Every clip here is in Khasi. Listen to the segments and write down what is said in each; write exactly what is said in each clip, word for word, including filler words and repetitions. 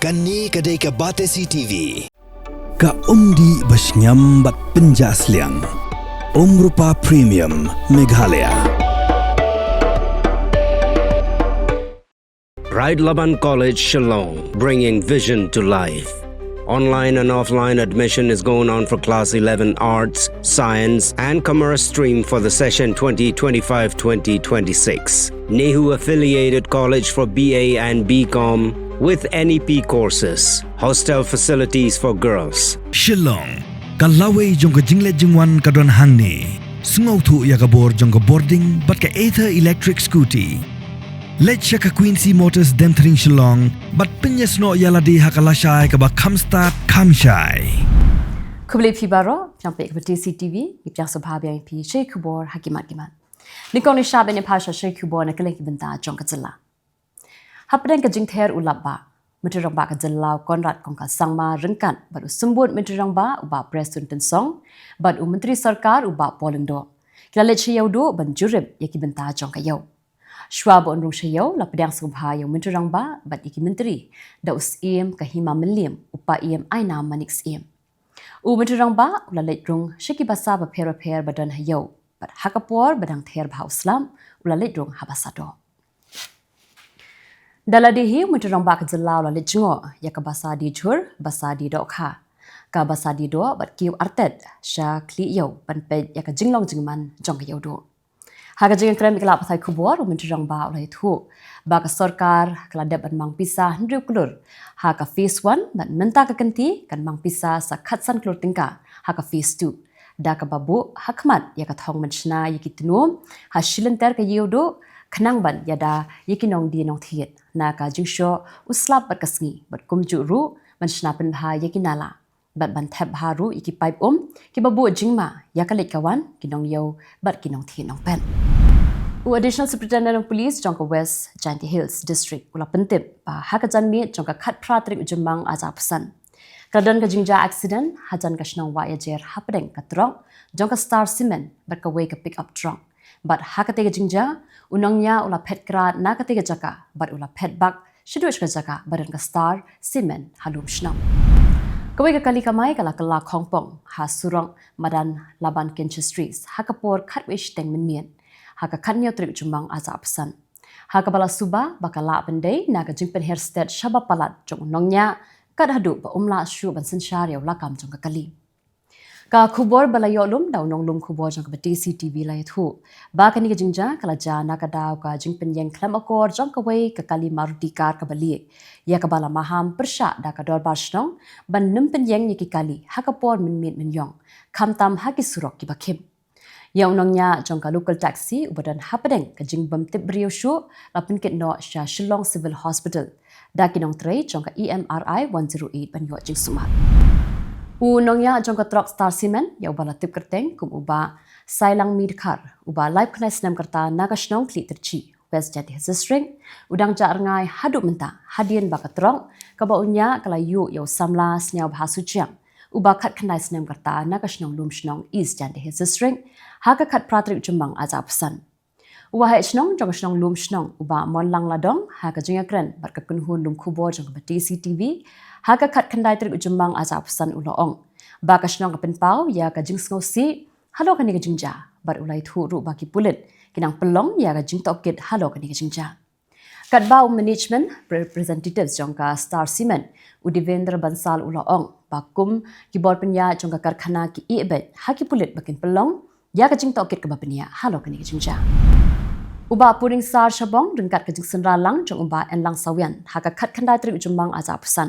Kane ka dei ka Batesi T V. Ka umdih ba shngiam bad pynjah sliang. Umrupa Premium Meghalaya. Pride Laban College, Shillong, bringing vision to life. Online and offline admission is going on for Class eleven Arts, Science, and Commerce stream for the session twenty twenty-five twenty twenty-six. NEHU affiliated college for B A and B Com with N E P courses. Hostel facilities for girls. Shillong, ka lawei jong ka jingleit jingwan ka don hangne. Sngewthuh ïa ka bor jong ka bording bad ka Ather Electric Scooty. Leit sha ka Quincy Motors Demthring Shillong bad pynïasnoh ïa lade ha ka lashai kaba kham stad kham shai. Khublei phi baroh, pdiang peit ïa ka Batesi T V, ngi pdiang sngewbha biang ïa phi sha ki khubor ha ki mat ki mat. Nyngkong ngi shah ban ïa peit sha ki khubor na kylleng ki bynta jong ka jylla. Hapdeng ka jingther u lap bah, Myntri Rangbah ka jylla u Conrad Kongkal Sangma ryngkat bad u Symbud Myntri Rangbah u Bah Prestone Tynsong bad u Myntri Sorkar u Bah Paul Lyngdoh, ki la leit sha ïewduh ban jurip ïa ki bynta jong ka ïew. Shuwa ba un rung sha ïew, la pdiang sngewbha ïa u Myntri Rangbah bad ïa ki Myntri da u Syiem ka Hima Mylliem, u Paiem Ainam Manik Syiem. U Myntri Rangbah u la leit rung sha ki basa bapher bapher ba don ha ïew bad ha ka por ba dang ther bha u slap, u la leit rung ha basa doh. Da lade hi, u Myntri Rangbah ka jylla u la leit jngoh ïa ka basa die jhur, basa die dohkha, ka basa die doh bad kiew artet sha khlieh ïew ban peit ïa ka jinglong jingman jong ka ïewduh. Ha ka jingïakren bad ki lad pathai khubor, u Myntri Rangbah u la ïathuh ba ka sorkar ka la dep ban mang pisa hynriew klur ha ka phase one bad mynta ka kynti kan mang pisa sa khatsan klur tyngka ha ka phase two, da kaba buh ha khmat ïa ka thong ban shna ïa ki tnum ha shilynter ka ïewduh, khnang ban ïada ïa ki nongdie nongthied na ka jingshoh u slap bad ka sngi bad kumjuh ruh ban shna pynbha ïa ki nala bad ban thep bha ruh ïa ki paip um kiba buh jingma ïa ka leit ka wan ki nongïew bad ki nongthied nongpet. U Additional Superintendent of Police jong ka West Jaintia Hills District u la pyntip ba ha ka janmiet jong ka khatphra tarik u Jymmang arhajar arphew san, ka la don ka jingjia accident hajan ka shnong Wahiajer hapdeng ka trok jong ka Star Cement bad kawei ka pick up truck. Bad ha katei ka jingjia, u nongñiah u la phet krad na katei ka jaka bad u la phet bak shaduh sha ka jaka ba don ka Star Cement ha Lumshnong. Kawei ka kali kamai ka la kylla khongpong ha surok madan Laban Kensistries ha ka por khatwei shiteng mynmiet ha ka khathynñiew tarik u Jymmang arhajar arphew san, ha kaba la suba ba ka la pyndei na ka jingpynher stet shaba palat jong u nongñiah, kat haduh ba um lah shuh ban synshar ïa u lakam jong ka kali. Ka khubor ba la ïoh lum da u nonglum khubor jong ka Batesi T V la ïathuh ba kane ka jingjia ka la jia na ka daw ka jingpynïeng khlem akor jong kawei ka kali Maruti car kaba lieh, ïa kaba la maham pyrshah da ka dorbar shnong ban nym pynïeng ïa ki kali ha ka por mynmiet mynïong, khamtam ha ki surok kiba khim. Ïa u nongñiah jong ka local taxi uba don hapdeng ka jingbym tip briew shuh la pynkit noh sha Shillong Civil Hospital da ki nongtrei jong ka E M R I one zero eight ban ïoh jingsumar. U nongñiah jong ka trok Star Cement, ïa uba la tip kyrteng kum u Bah Sailangmi Dkhar, uba laiphew khyndai snem ka rta na ka shnong Khliehtirchi, West Jaintia Hills District, u dang jah rngai haduh mynta hadien ba ka trok kaba u ñiah ka la ïuh ïa u samla Sniawbha Suchiang, uba khatkhyndai snem ka rta na ka shnong Lumshnong, East Jaintia Hills District, ha ka khatphra tarik u Jymmang arhajar arphew san. U waheh shnong jong ka shnong Lumshnong, u Bah Monlang Ladong, ha ka jingïakren bad ka kynhun lum khubor jong ka Batesi T V ha ka khatkhyndai tarik u Jymmang arhajar arphew san u la ong ba ka shnong ka pynpaw ïa ka jingsngewsih halor kane ka jingjia bad u la ïathuh ruh ba ki pulit ki nang pynlong ïa ka jingtohkit halor kane ka jingjia. Katba u management representatives jong ka Star Cement, u Devendra Bansal u la ong ba kum ki bor pynïaid jong ka karkhana ki ïeh beit ha ki pulit ba kin pynlong ïa ka jingtohkit kaba bniah halor kane ka jingjia. U Bah Puringsar Shabong ryngkat ka jingsynrar lang jong u Bah Enlang Sawian ha ka khatkhyndai tarik u Jymmang arhajar arphew san,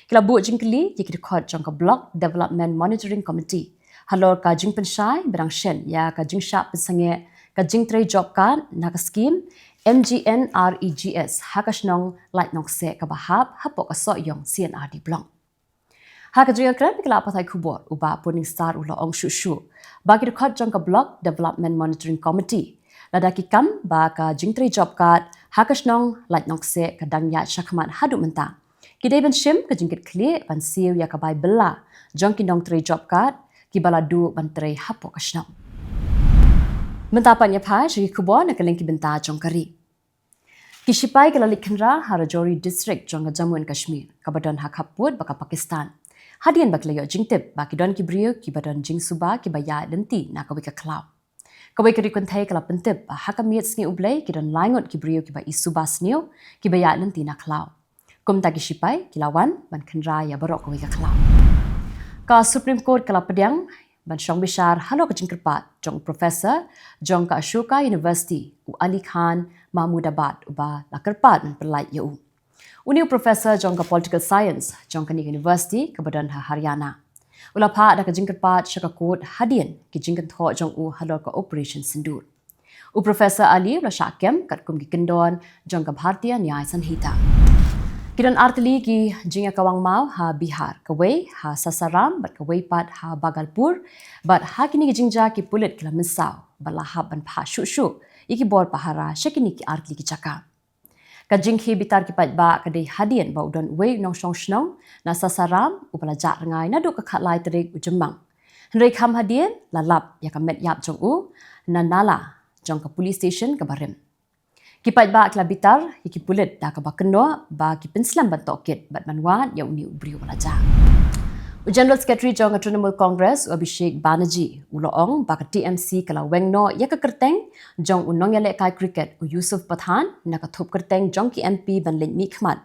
ki la buh jingkylli ïa ki dkhot jong ka Block Development Monitoring Committee halor ka jingpynshai ba dang shen ïa ka jingshah pynsangeh ka jingtrei job card na ka skim M G N R E G S ha ka shnong Laitnongseh kaba hap hapoh ka Sohiong C and R D Block. Ha ka jingïakren bad ki lad pathai khubor, u Bah Puringsar u la ong shuh shuh ba ki dkhot jong ka Block Development Monitoring Committee, lada ki kam ba ka jingtrei job card ha ka shnong Laitnongseh ka dang ïaid shakhmat haduh mynta, ki dei ban shim ka jingkitkhlieh ban siew ïa ka bai bylla jong ki nongtrei job card kiba la duh ban trei hapoh ka shnong. Mynta pat ngin ïa peit sha ki khubor na kylleng ki bynta jong ka ri. Ki shipai ki la leit khynra ha Rajouri District jong ka Jammu and Kashmir, kaba don ha khappud bad ka Pakistan, hadien ba ki la ïoh jingtip ba ki don ki briew kiba don jingsuba kiba ïaid lynti na kawei ka khlaw. Kawei ka ri kynthei ka la pyntip ba ha ka miet sngi U Blei ki don lai ngut ki briew kiba i suba sniew kiba ïaid lynti na khlaw. Kumta ki shipai ki la wan ban khynra ïa baroh kawei ka khlaw. Ka Supreme Court ka la pdiang ban shong bishar halor ka jingkyrpad jong u professor jong ka Ashoka University, u Ali Khan Mahmoodabad, uba la kyrpad ban pyllait ïa u. Une u professor jong ka Political Science jong kane ka university kaba don ha Haryana, u la phah da ka jingkyrpad sha ka court hadien ki jingkynthoh jong u halor ka Operation Sindoor. U Professor Ali u la shah kem katkum ki kyndon jong ka Bharatiya Nyay Sanhita. Ki don artylli ki jingïakawang maw ha Bihar, kawei ha Sasaram bad kawei pat ha Bhagalpur, bad ha kine ki jingjia ki pulit ki la mynsaw ba la hap ban phah shuh shuh ïa ki bor pahara sha kine ki artylli ki jaka. Ka jingkhie bitar ki paidbah ka dei hadien ba u don uwei u nongshong shnong na Sasaram uba la jah rngai naduh ka khatlai tarik u Jymmang, hynrei kham hadien la lap ïa ka met ïap jong u na nala jong ka police station kaba rim. Ki paidbah ki la bitar ïa ki pulit da kaba kynnoh ba ki pynslem ban tohkit bad ban wad ïa une u briew ba la jah. U General Secretary jong ka Trinamool Congress, u Abhishek Banerjee, u la ong ba ka T M C ka la weng noh ïa ka kyrteng jong u nongïalehkai cricket u Yusuf Pathan na ka thup kyrteng jong ki M P ban leit mihkhmat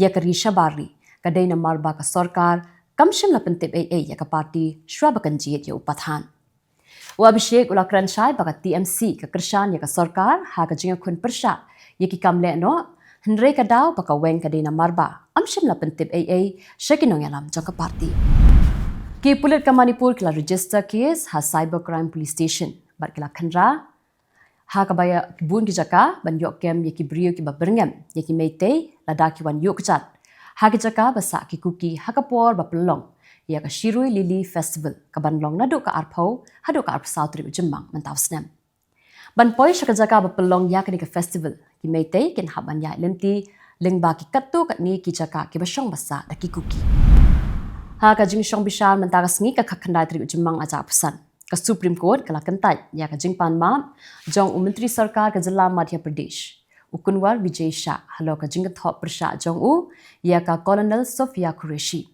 ïa ka ri shabar ri, ka dei namar ba ka sorkar kam shym la pyntip ei ei ïa ka party shwa ba kan jied ïa u Pathan. U Abhishek u la kren shai ba ka T M C ka kyrshan ïa ka sorkar ha ka jingïakhun pyrshah ïa ki kam lehnoh, hynrei ka daw ba ka weng ka dei namar ba am shym la pyntip ei ei sha ki nongïalam jong ka party. Ki pulit ka Manipur ki la register case ha Cyber Crime Police Station bad ki la khynra ha kaba ïa bun ki jaka ban ïoh kem ïa ki briew kiba byrngem ïa ki Meitei lada ki wan ïuh kjat ha ki jaka ba sah ki Kuki ha ka por ba pynlong ïa ka Shirui Lily Festival, kaban long naduh ka arphew haduh ka arphew saw tarik u Jymmang mynta u snem. Ban poi sha ka jaka ba pynlong ïa kane ka festival, ki Meitei kin hap ban ïaid lynti lyngba ki katto katne ki jaka kiba shong ba sah da ki Kuki. Ha ka jingshong bishar mynta ka sngi, ka khatkhyndai tarik u Jymmang ar hajar arphew san, ka Supreme Court ka la kyntait ïa ka jingpan map jong u Myntri Sorkar ka jylla Madhya Pradesh, u Kunwar Vijay Shah, halor ka jingkynthoh pyrshah jong u ïa ka Colonel Sofia Qureshi.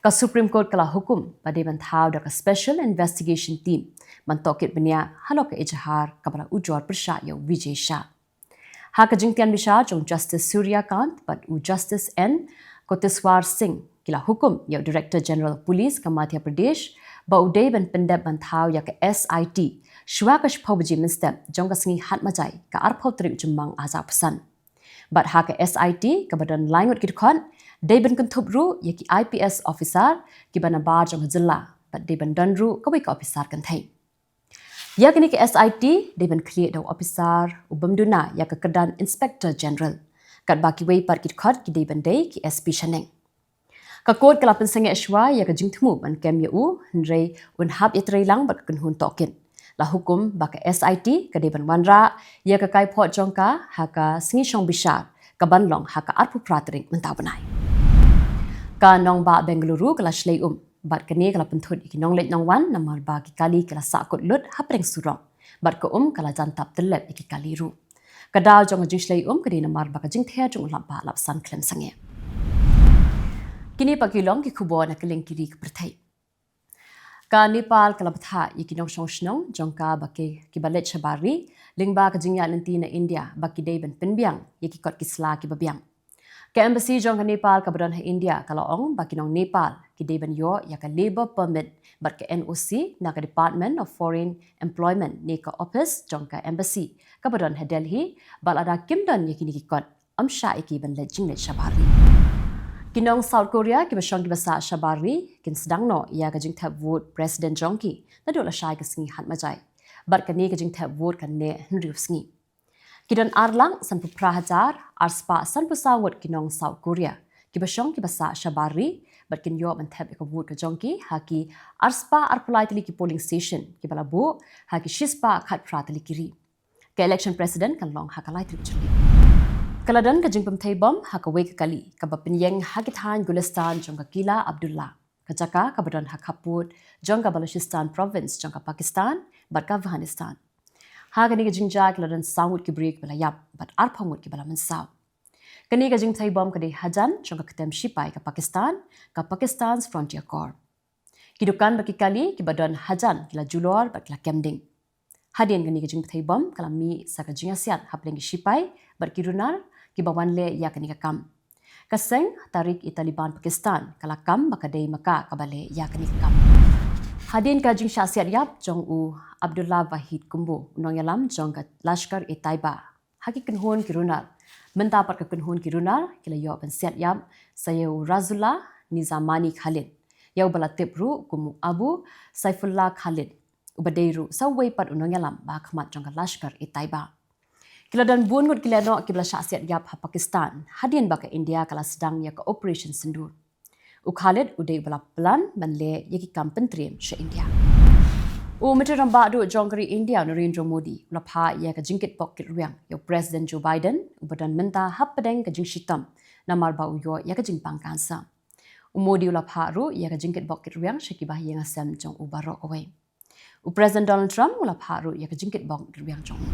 Ka Supreme Court ka la hukum ba dei ban thaw da ka Special Investigation Team ban tohkit bniah halor ka ejahar kaba la ujor pyrshah ïa u Vijay Shah. Ha ka jingtian bishar jong Justice Surya Kant bad u Justice N Koteswar Singh, ki la hukum ïa u Director General Police ka Madhya Pradesh ba u dei ban pyndep ban thaw ïa ka S I T shwa ka shiphew baje mynstep jong ka sngi Hatmajai, ka arphew tarik u Jymmang ar hajar arphew san. Bad ha ka S I T kaba don lai ngut ki dkhot, dei ban kynthup ruh ïa ki I P S officer kiba nabar jong ka jylla, bad dei ban don ruh kawei ka officer kynthei. Ïa kane ka S I T dei ban khlieh da u officer u bym duna ïa ka kyrdan Inspector General, katba kiwei pat ki dkhot ki dei ban dei ki S P shaneng. Ka court ka la pynsangeh shwa ïa ka jingthmu ban kem ïa u, hynrei un hap ïatreilang bad ka kynhun tohkit. La hukum ba ka S I T ka dei ban wanrah ïa ka kaiphod jong ka ha ka sngi shong bishar kaban long ha ka arphew phra tarik mynta u bnai. Ka nongbah Bengaluru ka la shlei um, bad kane ka la pynthut ïa ki nongleit nongwan namar ba ki kali ki la sahkut lut hapdeng surok, bad ka um ka la jan tap tyllep ïa ki kali ruh. Ka daw jong ka jingshlei um ka dei namar ba ka jingther jong u lapbah la pynsan khlem sangeh. Kine pat ki long ki khubor na kylleng ki ri ka pyrthei. Ka Nepal ka la bthah ïa ki nongshong shnong jong ka ba ki, kiba leit shabar ri lyngba ka jingïaid lynti na India ba ki dei ban pynbiang ïa ki kot ki sla kiba biang. Ka embassy jong ka Nepal kaba don ha India ka la ong ba ki nong Nepal ki dei ban ïoh ïa ka labour permit bad ka N O C na ka Department of Foreign Employment ne ka ophis jong ka embassy kaba don ha Delhi, bad lada kim don ïa kine ki kot, ym shah ïa ki ban leit jingleit shabar ri. Ki nong South Korea kiba shong kiba sah shabar ri kin sdang noh ïa ka jingthep vote president jong ki naduh lashai ka sngi Hatmajai, bad kane ka jingthep vote kan neh hynriew sngi. Ki don ar lak sanphew phra hajar ar spah sanphew saw ngut ki nong South Korea kiba shong kiba sah shabar ri, bad kin ïoh ban thep ïa ka vote ka jong ki ha ki ar spah arphew lai tylli ki polling station kiba la buh ha ki shispah khatphra tylli ki ri. Ka election president kan long ha ka lai tarik Jylliew. Ka la don ka jingpynthei bom ha kawei ka kali kaba pynïeng ha ki thaiñ Gulistan jong ka Qila Abdullah, ka jaka kaba don ha khappud jong ka Balochistan province jong ka Pakistan bad ka Afghanistan. Ha kane ka jingjia ki la don saw ngut ki briew kiba la ïap bad arphew ngut kiba la mynsaw. Kane ka jingpynthei bom ka dei hajan jong ka kyntem shipai ka Pakistan, ka Pakistan's Frontier Corps. Ki dukan bad ki kali kiba don hajan ki la julor bad ki la kem ding. Hadien kane ka jingpynthei bom ka la mih sa ka jingïasiat hapdeng ki shipai bad ki runar kiba wan leh ïa kane ka kam. Ka seng Tehrik-e-Taliban Pakistan ka la kam ba ka dei ma ka kaba leh ïa kane ka kam. Hadien ka jingshah siat ïap jong u Abdullah Wahid Kumbo, u nongïalam jong ka Lashkar-e-Taiba, ha ki kynhun ki runar. Mynta pat ka kynhun ki runar ki la ïoh ban siat ïap sa ïa u Razullah Nizamani Khalid, ïa uba la tip ruh kum u Abu Saifullah Khalid, uba dei ruh sa uwei pat u nongïalam ba ha khmat jong ka Lashkar-e-Taiba. Ki la don bun ngut ki lehnoh kiba la shah siat ïap ha Pakistan hadien ba ka India ka la sdang ïa ka Operation Sindoor. U Khalid u dei uba la plan ban leh ïa ki kam pyntriem sha India. U Myntri Rangbah duh jong ka ri India, Narendra Modi, u la phah ïa ka jingkitbok kitrwiang ïa u President Joe Biden, uba don mynta hapdeng ka jingshitom namar ba u ïoh ïa ka jingpang cancer. U Modi u la phah ruh ïa ka jingkitbok kitrwiang sha kiba ha ïing ha sem jong u baroh kawei. U President Donald Trump u la phah ruh ïa ka jingkitbok kitrwiang jong u.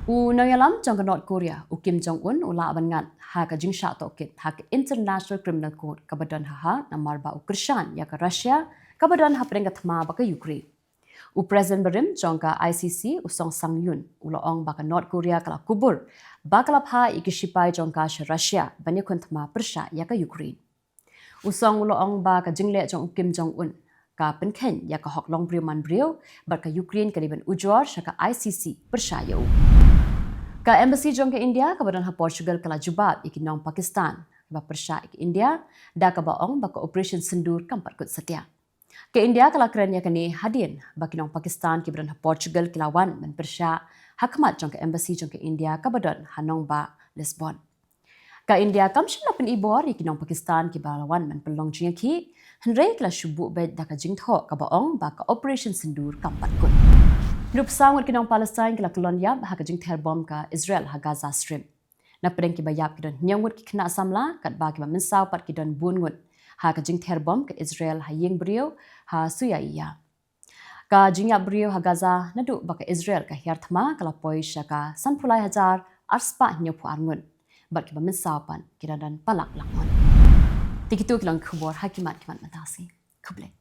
U nongïalam jong ka North Korea, u Kim Jong Un, u lah ban ngat ha ka jingshah tohkit ha ka International Criminal Court kaba don ha Hague namar ba u kyrshan ïa ka Russia kaba don hapdeng ka thma bad ka Ukraine. U President barim jong ka I C C, u Song Sang Yun, u la ong ba ka North Korea ka la kubur ba ka la phah ïa ki shipai jong ka sha Russia ban ïakhun thma pyrshah ïa ka Ukraine. U Song u la ong ba ka jingleh jong u Kim Jong Un ka pynkheiñ ïa ka hok longbriew manbriew, bad ka Ukraine ka dei ban ujor sha ka I C C pyrshah ïa u. Ka embassy jong ka India kaba don ha Portugal ka la jubab ïa ki nong Pakistan kiba pyrshah ïa ka India da kaba ong ba ka Operation Sindoor kam pat kut satia. Ka India ka la kren ïa kane hadien ba ki nong Pakistan kiba don ha Portugal ki la wan ban pyrshah ha khmat jong ka embassy jong ka India kaba don ha nongbah Lisbon. Ka India kam shym la pynibor ïa ki nong Pakistan kiba la wan ban pynlong jingïakhih, hynrei ki la shu buh beit da ka jingthoh kaba ong ba ka Operation Sindoor kam pat kut. Hynriew phew saw ngut ki nong Palestine ki la kyllon ïap ha ka jingther bom ka Israel ha Gaza Strip. Na pdeng kiba ïap ki don hynñiew ngut ki khynnah samla, katba kiba mynsaw pat ki don bun ngut ha ka jingther bom ka Israel ha ïing briew ha Shujaia. Ka jingïap briew ha Gaza naduh ba ka Israel ka hiar thma ka la poi sha ka sanphew lai hajar arspah hynñiewphew ar ngut, bad kiba mynsaw pat ki la don palak lak ngut. Te kito ki long ki khubor ha khmat khmat mynta shi. Khublei.